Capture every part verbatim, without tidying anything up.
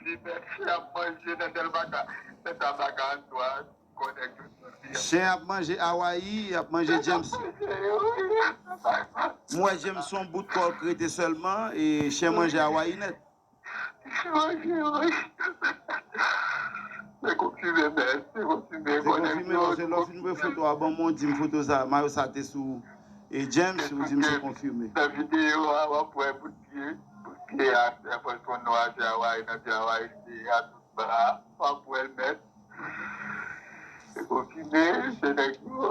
Chen ap manje nan Dèlbaka, nan Tabaka Antwa, konnen tout moun. Chen ap manje Hawaii, y ap manje James. M wè James se yon bout kò l k rete sèlman, e chen manje Hawaii nèt. Chen manje, wi. Se konfime, mèsi, se konfime. Se konfime, paske lè w fin voye foto a ban mwen, w di m foto sa, mayo sa te sou e James, ou di m se konfime. Nan videyo a, w ap wè bout pye, bout pye a, se pòs moun nwa, se Hawaii, nan pye Hawaii, se a tout ba, w ap wè l mèt. Se konfime, se nèg yo,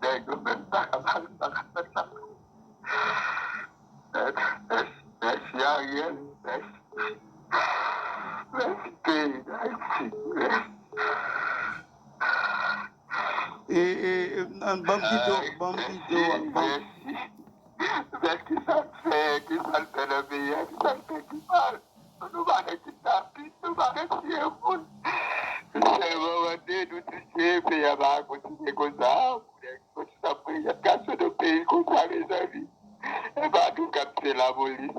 nèg yo menm pa ka pale, pa ka fè sa. Mèsi, mèsi Ariel, mèsi. Mèsi peyi Dayiti, mèsi. E, e, e, ban m kite w, ban m kite w, ban m. Mèsi. Mèsi, kisa l fè, kisa l fè nan peyi a, kisa l fè ki mal. Nou pa gen kidnapin, nou pa gen tiye moun. Sèlman mande nou di ke peyi a pa ka kontinye konsa. Pou nèg konsa, pou y ap gaspiye peyi konsa, mezanmi. E pa nou k ap tiye lapolis.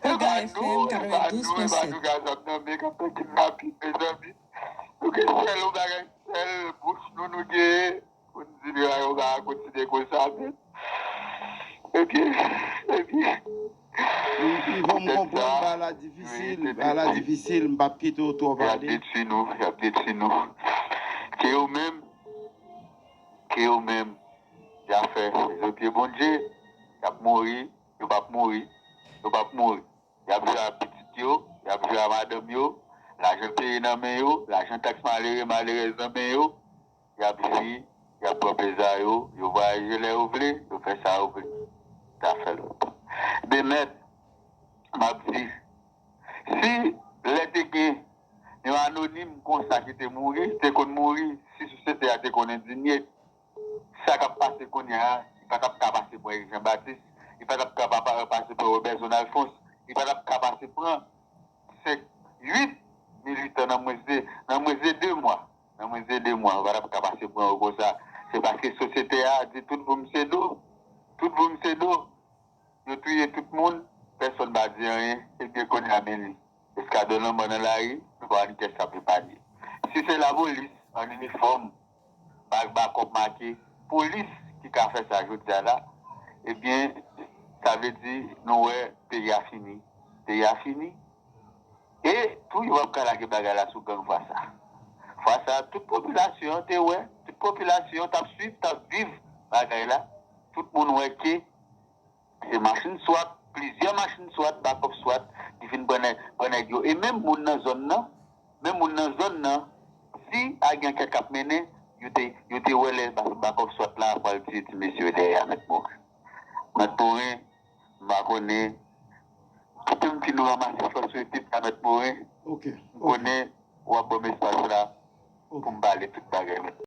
E pa nou, e pa nou, e pa nou k ap nan men k ap fè kidnapin, mezanmi. Nou gen sèl yon bagay, sèl bouch nou, nou gen. Pou n di bagay yo pa kontinye konsa, men. Ebyen, ebyen. M, m, bon, m konprann bagay la difisil, bagay la difisil, m p ap kite w twò pale. Y ap detwi nou, y ap detwi nou. Ke yo menm, ke yo menm, y a fè zo pye Bondye, y ap mouri, yo p ap mouri, yo p ap mouri. Y ap jwe a pitit yo, y ap jwe a madanm yo, lajan peyi nan men yo, lajan taks malere, malerèz nan men yo. Y ap vi, y ap pran plezi yo, yo vwayaje lè yo vle, yo fè sa yo vle. Zafè lòt. Ebyen mèt, m ap di, si lè te gen yon anonim konsa ki te mouri, te konn mouri, si sosyete a te konn endinye, sa k ap pase kounye a, li pa t ap ka pase pou Eric Jean Baptiste, li pa t ap ka pa, pa, pase pou Robertson Alphonse, li pa t ap ka pase pran senk, uit militan nan mwens de, nan mwens de de mwa. Nan mwens de de mwa, yo pa t ap ka pase pran yo konsa. Se paske sosyete a di tout voum se do. Tout voum se do. Yo touye tout moun, pèsonn pa di anyen, ebyen kounye a men li. Eskadwon lanmò nan lari, nou pa konn kiyès k ap epanye. Si se lapolis, an inifòm, ak bakòp make, polis ki ka fè sa jodi a la, ebyen, sa vle di nou wè peyi a fini. Peyi a fini. E tou yo p ap ka lage bagay la sou gang fwa sa. Fwa sa, tout popilasyon an te wè, tout popilasyon t ap swiv, t ap viv bagay la. Tout moun wè ke se machin swat, plizyè machin swat, bakòp swat, ki fin pran nèg, pran nèg yo. E menm moun nan zòn nan, menm moun nan zòn nan, si a gen ankèt k ap mennen, yo te, yo te wè lè ba-, bakòp swat la pral tiye ti mesye yo dèyè a, Mèt Morin. Mèt Morin, m pa konnen, kite m fin ranmase fòs yo, epi Mèt Morin, Ok, m ok, konnen w ap ban m espas la ok. Pou m pale tout bagay, men.